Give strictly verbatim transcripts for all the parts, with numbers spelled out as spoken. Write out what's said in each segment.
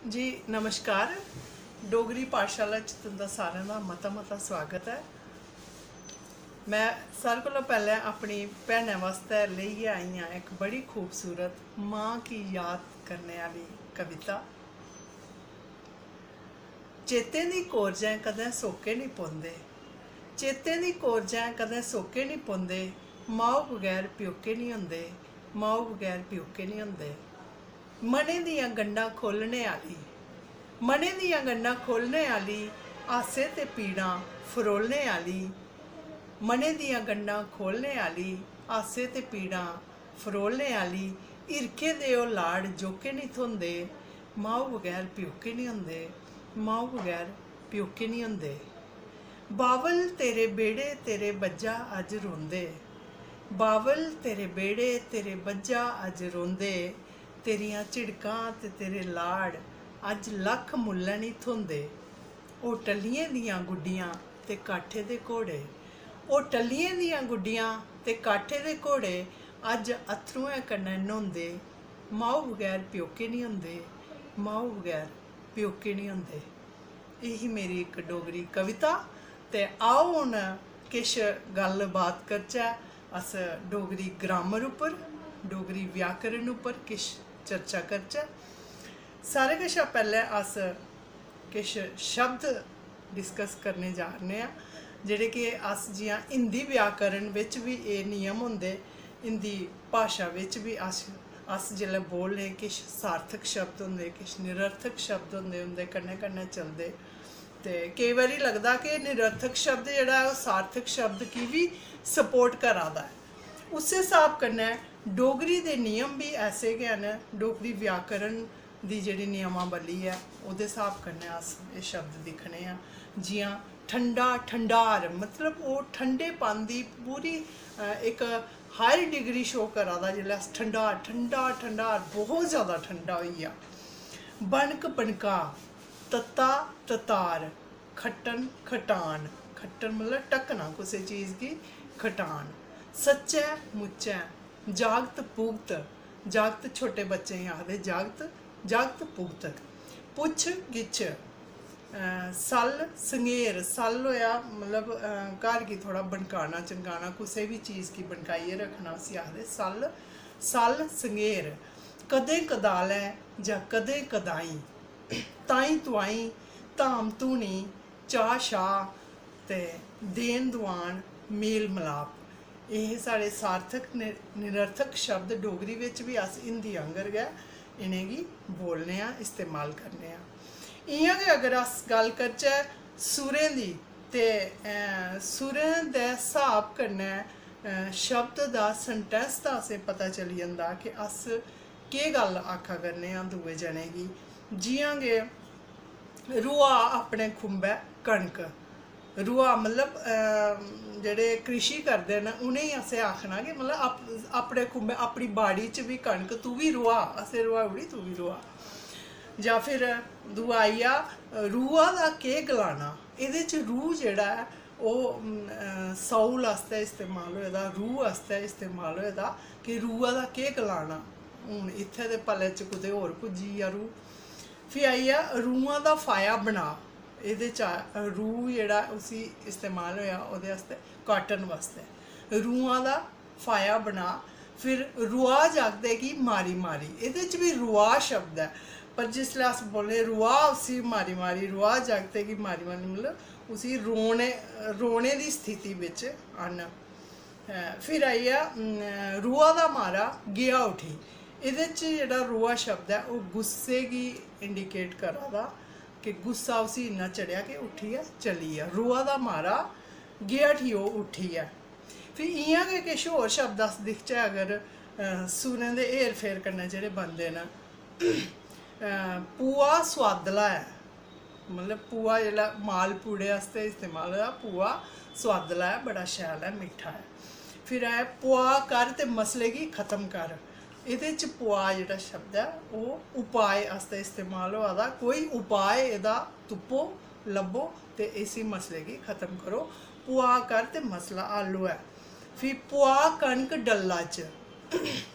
जी नमस्कार, डोगरी पाठशाला च तुं'दा सारें दा मता मता स्वागत ऐ। में सारें कोला पैह्लें अपनी भैनें बास्तै लेइयै आई आं इक बड़ी खूबसूरत मां की याद करने आह्ली कविता। चेतें दी कोरजें कदें सोके निं पौंदे, चेतें दी कोरजें कदें सोके निं पौंदे, माऊ बगैर प्योके निं होंदे, माऊ बगैर प्योके निं होंदे। मनै दियां गंढां खोह्लने आह्ली, मनै दियां गंढां खोह्लने आह्ली, आसें ते पीड़ां फरोलने आह्ली, मनै दियां गंढां खोह्लने आह्ली, आसें ते पीड़ां फरोलने आह्ली, हिरखै दे ओह् लाड़ जोके निं थ्होंदे, माऊ बगैर प्योके निं होंदे, माऊ बगैर प्योके निं होंदे। बावल तेरे बेह्ड़े तेरे बज्जा अज्ज रोंदे, बावल तेरे बेह्ड़े तेरे बज्जा अज्ज रोंदे, तेरियां झिड़कां ते तेरे लाड़ अज्ज लक्ख मुल्लें निं थ्होंदे। ओह् टल्लियें दियां गुड्डियां ते काठे दे घोड़े, ओह् टल्लियें दियां गुड्डियां ते काठे दे घोड़े अज्ज अत्थरुएं कन्नै न्होंदे। माऊ बगैर प्योके निं होंदे, माऊ बगैर प्योके निं होंदे। एह् ही मेरी इक डोगरी कविता। ते आओ हून किश गल्ल बात करचै अस डोगरी ग्रामर उप्पर, डोगरी व्याकरण उप्पर किश चर्चा करचै। सारें कशा पैह्लें अस किश शब्द डिस्कस करने जा 'रने आं, जेह्ड़े कि अस जि'यां हिंदी व्याकरण बिच बी एह् नियम होंदे, हिंदी भाशा बिच बी अस, अस जिसलै बोलने किश सार्थक शब्द होंदे, किश निरर्थक शब्द होंदे, उं'दे कन्नै कन्नै चलदे। ते केईं बारी लगदा कि निरर्थक शब्द जेह्ड़ा ऐ ओह् सार्थक शब्द गी बी सपोर्ट करा दा ऐ। उस्सै स्हाब कन्नै डोगरी दे नियम बी ऐसे गै न। डोगरी व्याकरण दी जेह्ड़ी नियमावली ऐ ओह्दे स्हाब कन्नै अस एह् शब्द दिक्खने आं। जि'यां ठंडा, ठंडार, मतलब ओह् ठंडेपन दी पूरी इक हाई डिग्री शो करा दा। जिसलै अस ठंडार, ठंडा, ठंडार, बहुत जैदा ठंडा होई गेआ। बनक, बनका, तत्ता, ततार, खट्टन, खटान, खट्टन मतलब ढक्कना कुसै चीज गी, खटान। सच्चै, मुच्चै, जागत, पुगत, जागत छोटे बच्चें गी आखदे जागत, जागत, पुगत। पुच्छ, गिच्छ, सल्ल, संघेर। सल्ल होएआ मतलब घर गी थोह्ड़ा बनकाना, चनकाना, कुसै बी चीज गी बनकाइयै रक्खना, उसी आखदे सल्ल। सल्ल, संघेर। कदें, कदालै जां कदें, कदाईं। ताईं, तुआईं, धाम, धूनी, चाह्, शाह् ते देन, दुआन, मेल, मलाप। एह् साढ़े सार्थक, निरर्थक शब्द डोगरी बिच बी अस हिंदी आंगर गै इ'नेंगी बोलने आं, इस्तेमाल करने आं। इ'यां गै अगर अस गल्ल करचै सुरें दी, ते सुरें दे स्हाब कन्नै शब्द दा, सेंटेंस दा असें पता चली जंदा कि अस केह् गल्ल आखा करने आं दूए जने गी। जि'यां गै रुआ अपने खुंबै कनक, रुआ मतलब जेह्ड़े कृषि करदे न उ'नेंगी असें आखना कि मतलब अपने खुंबै, अपनी बाड़ी च बी कनक तूं बी रुआ, असें रुआई ओड़ी, तूं बी रुआ। जां फिर दूआ आई गेआ, रूहा दा केह् गलाना। एह्दे च रूह जेह्ड़ा ऐ ओह् सौल आस्तै इस्तेमाल होए दा, रूह आस्तै इस्तेमाल होए दा कि रूहा दा केह् गलाना। हून इत्थै ते पलै च कुतै होर पुज्जी गेआ रूह। फ्ही आई गेआ रूहां दा फाया बना। एह्दे च रूह जेह्ड़ा उसी इस्तेमाल होएआ ओह्दे आस्तै, काटन बास्तै। रूहां दा फाया बना। फिर रुआ जागतै गी मारी मारी, एह्दे च बी रुआ शब्द ऐ, पर जिसलै अस बोलने रुआ उसी मारी मारी, रुआ जागतै गी मारी मारी, मतलब उसी रोने, रोने दी स्थिति बिच आह्न। फिर आई गेआ रुआ दा मारा गेआ उठी। एह्दे च जेह्ड़ा रुआ शब्द ऐ ओह् गुस्से गी इंडिकेट करा दा कि गुस्सा उसी इन्ना चढ़ेआ कि उट्ठियै चली गेआ। रुआ दा मारा गेआ उठी, ओह् उट्ठियै। फ्ही इ'यां गै किश होर शब्द अस दिखचै अगर सुरें दे हेर फेर कन्नै जेह्ड़े बनदे न। पुआ सुआदला ऐ, मतलब पुआ जेल्लै माल पूड़े आस्तै इस्तेमाल होआ, पुआ सुआदला ऐ, बड़ा शैल ऐ, मिट्ठा ऐ। फिर ऐ पुआ कर ते मसले गी खत्म कर। एह्दे च पुआ जेह्ड़ा शब्द ऐ ओह् उपाय आस्तै इस्तेमाल होआ दा। कोई उपाय एह्दा तुप्पो, लब्भो ते इसी मसले गी खत्म करो। पुआ कर ते मसला हल होऐ। फ्ही पुआ कनक डल्ला च,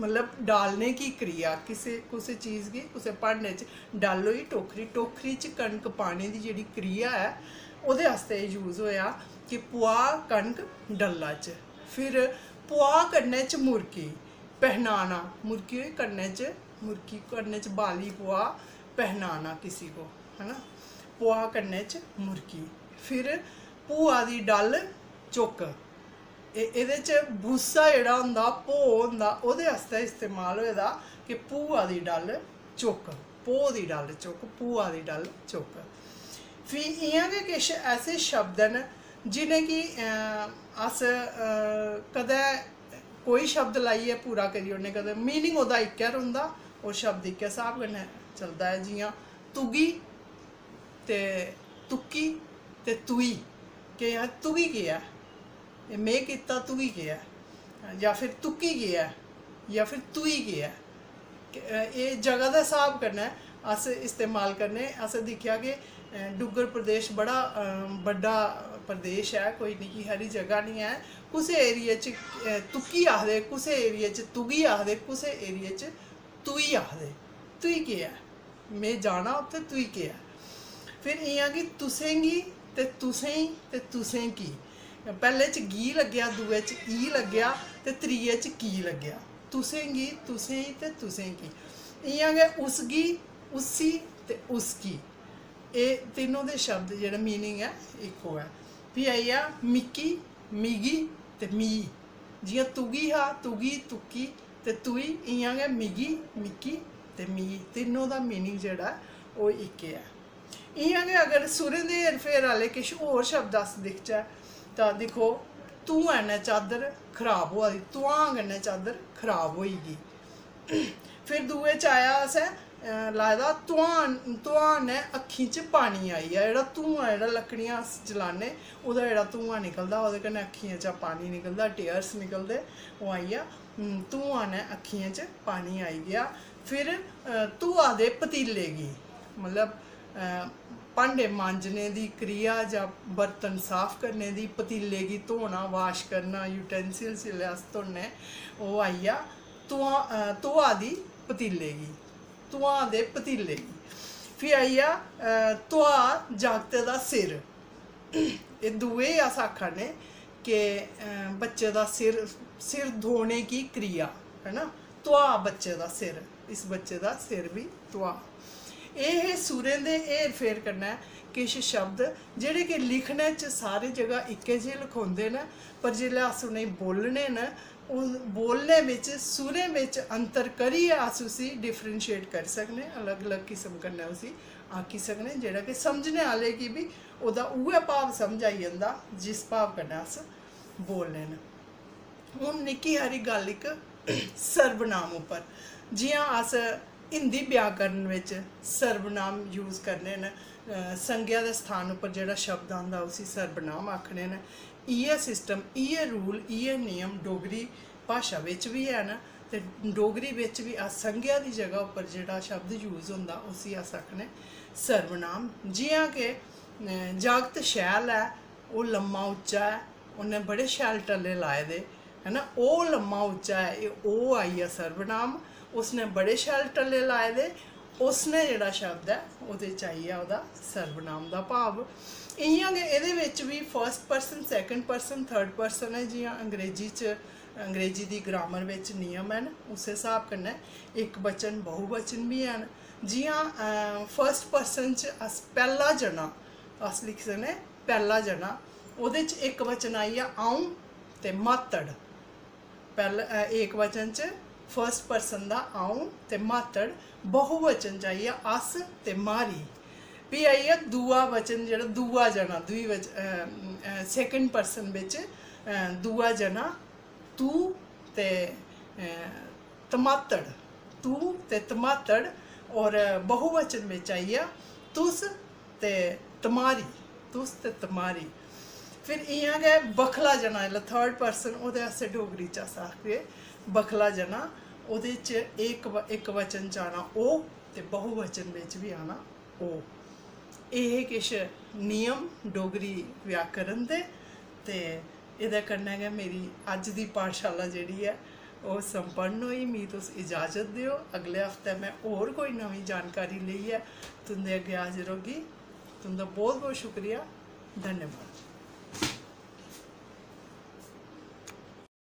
मतलब डालने की क्रिया, किसे, कुसै चीज़ गी कुसै भांडे च डालो, ही टोकरी, टोकरी च कनक पाने दी जेह्ड़ी क्रिया ऐ, ओह्दे आस्तै यूज़ होएआ कि पुआ कनक डल्ला च। फिर पुआ कन्नै च मुर्की, पहनाना, मुर्की होई कन्नै च, मुर्की कन्नै च बाली पुआ, पहनाना किसी को, है ना, पुआ कन्नै च मुर्की। फिर भूआ दी डल चुक्क, एह्दे च भूसा जेह्ड़ा होंदा, भो होंदा, ओह्दे आस्तै इस्तेमाल होए दा कि भूआ दी डल चुक्क, भो दी डल चुक्क, भूआ दी डल चुक्क। फ्ही इ'यां गै किश ऐसे शब्द न जि'नेंगी अस कदें कोई शब्द लाइयै पूरा करी ओड़ने, कदें मीनिंग ओह्दा इक्कै रौंह्दा, ओह् शब्द इक्कै स्हाब कन्नै चलदा ऐ। जि'यां तुगी ते तुक्की ते तुई, केह् ऐ, तुगी केह् ऐ, एह् में कीता, तुगी केह् ऐ, जां फिर तुक्की केह् ऐ, जां फिर तुई केह् ऐ। एह् जगह दे स्हाब कन्नै अस इस्तेमाल करने। असें दिक्खेआ कि डुग्गर प्रदेश बड़ा बड्डा प्रदेश ऐ, कोई निक्की हारी जगह निं ऐ। कुसै एरिया च तुक्की आखदे, कुसै एरिया च तुगी आखदे, कुसै एरिया च तुई आखदे। तुई केह् ऐ? में जाना उत्थै, तुई केह् ऐ? फिर इ'यां कि तुसें गी ते तुसें गी ते तुसें की। पैह्ले च गी लग्गेआ, दूए च ई लग्गेआ ते त्रिये च की लग्गेआ। तुसें गी, तुसें गी ते तुसें की। इ'यां गै उसगी, उसी ते उसकी। एह् तिन्नों दे शब्द जेह्ड़ा मीनिंग ऐ, इक्को ऐ। फ्ही आई गेआ मिक्की, मिगी ते मी। जि'यां तुगी हा, तुगी, तुक्की ते तुई, इ'यां गै मिगी, मिक्की ते मी, तिन्नों दा मीनिंग जेह्ड़ा ऐ, ओह् इक्कै ऐ। इ'यां गै अगर सुरें दे हेर फेर आह्ले किश होर शब्द अस दिखचै तां दिक्खो, धुआं नै चादर खराब होआ दी, धुआं कन्नै चादर खराब होई गेई। फिर दूए च आया असें लाए दा धुआं, धुआं नै अक्खीं च पानी आई गेआ। जेह्ड़ा धुआं, जेह्ड़ा लकड़ियां अस जलाने, ओह्दा जेह्ड़ा धुआं निकलदा, ओह्दे कन्नै अक्खियें चा पानी निकलदा, टेयर्स निकलदे, ओह् आई गेआ धुआं नै अक्खियें च पानी आई गेआ। फिर धुआ दे पतीले गी, मतलब भांडे मांजने दी क्रिया जां बर्तन साफ करने दी, पतीले गी धोना, वाश करना, यूटेंसिल्स जिसलै अस धोने, ओह् आई गेआ धुआं, धुआ दी पतीले गी, धुआं दे पतीले गी। फ्ही आई गेआ धुआ जागतै दा सिर। एह् दूए अस आखा ने कि बच्चे दा सिर, सिर धोने की क्रिया, है ना, धुआ बच्चे दा सिर, इस बच्चे दा सिर बी धुआ। एह् हे सुरें दे हेर फेर कन्नै किश शब्द जेह्ड़े कि लिखने च सारी जगह इक्कै जेह् लखोंदे न, पर जिसलै अस उ'नेंगी बोलने न, बोलने बिच, सुरें बिच अंतर करियै अस उसी डिफरेंशिएट करी सकने, अलग अलग किस्म कन्नै उसी आक्खी सकने, जेह्ड़ा कि समझने आह्ले गी बी ओह्दा उ'ऐ भाव समझ आई जंदा जिस भाव कन्नै अस बोलने न। हून निक्की हारी गल्ल इक सर्वनाम उप्पर, जि'यां अस हिंदी व्याकरण बिच सर्वनाम यूज़ करने न, संज्ञा दे स्थान उप्पर जेह्ड़ा शब्द आंदा उसी सर्वनाम आखने न। इ'यै सिस्टम, इ'यै रूल, इ'यै नियम डोगरी भाशा बिच बी हैन। ते डोगरी बिच बी अस संज्ञा दी जगह उप्पर जेह्ड़ा शब्द यूज़ होंदा उसी अस आखने सर्वनाम। जि'यां के जागत शैल ऐ, ओह् लम्मा उच्चा ऐ, उन्नै बड़े शैल टल्ले लाए दे, है ना, ओह् लम्मा उच्चा ऐ, एह् ओह् आई गेआ सर्वनाम, उसने बड़े शैल टल्ले लाए दे, उसने जेह्ड़ा शब्द ऐ ओह्दे च आई गेआ ओह्दा सर्वनाम दा भाव। इ'यां गै एह्दे बिच बी first person, second person, third person ऐ, जि'यां अंग्रेजी च, अंग्रेजी दी ग्रामर बिच नियम हैन, उस्सै स्हाब कन्नै इक वचन, बहुवचन बी हैन। जि'यां first person च अस पैह्ला जना, अस लिखी सकने पैह्ला जना, ओह्दे च इक वचन आई गेआ अ'ऊं ते म्हातड़। पैह्ला इक वचन च first person दा अ'ऊं ते म्हातड़, बहुवचन च आई गेआ अस ते म्हारी। फ्ही आई गेआ दूआ वचन, जेह्ड़ा दूआ जना, दूई वचन, second person बिच दूआ जना तू ते तमातड़, तू ते तमातड़, और बहुवचन बिच आई गेआ तुस ते तमारी, तुस ते तमारी। फिर इ'यां गै बखला जना, जिसलै third person, ओह्दे आस्तै डोगरी च अस आखगे बखला जना, ओह्दे च इक व-, इक वचन च आना ओह् ते बहुवचन बिच बी आना ओह्। एह् हे किश नियम डोगरी व्याकरण दे। ते एह्दे कन्नै गै मेरी अज्ज दी पाठशाला जेह्ड़ी ऐ ओह् संपन्न होई। मी तुस इजाजत देओ, अगले हफ्ते में होर कोई नमीं जानकारी लेइयै तुं'दे अग्गें हाजर होगी। तुं'दा बहुत बहुत शुक्रिया, धन्यवाद।